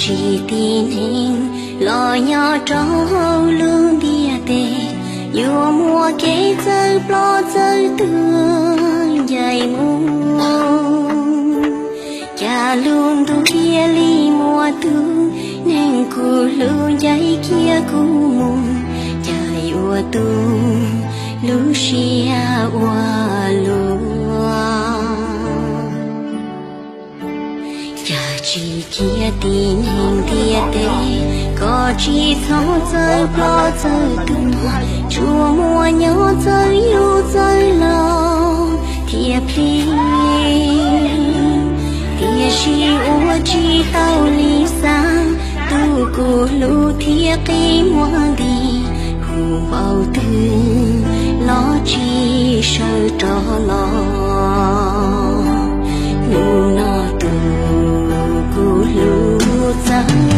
Tsis tib neeg los nyob rau hauv lub ntiaj teb yuav muaj kev txawj ploj txawj tuag ncaim mus. Cas lub ntuj thiaj li muaj tus neeg kuv hlub ncaim kiag kuv mus, cas yuav tu lub siab ua luaj. Cas tsis cia tib neeg ntiaj teb, koj tsis txhob txawj ploj txawj tuag, tsuas muaj nyob txawj yug txawj laus thiaj plig. Tiam sis ua tsis tau li xav, tus kuv hlub thiaj qi muag nti, hu npaum twg los tsis sawv rov los. Hnub no tus kuv hlub txawm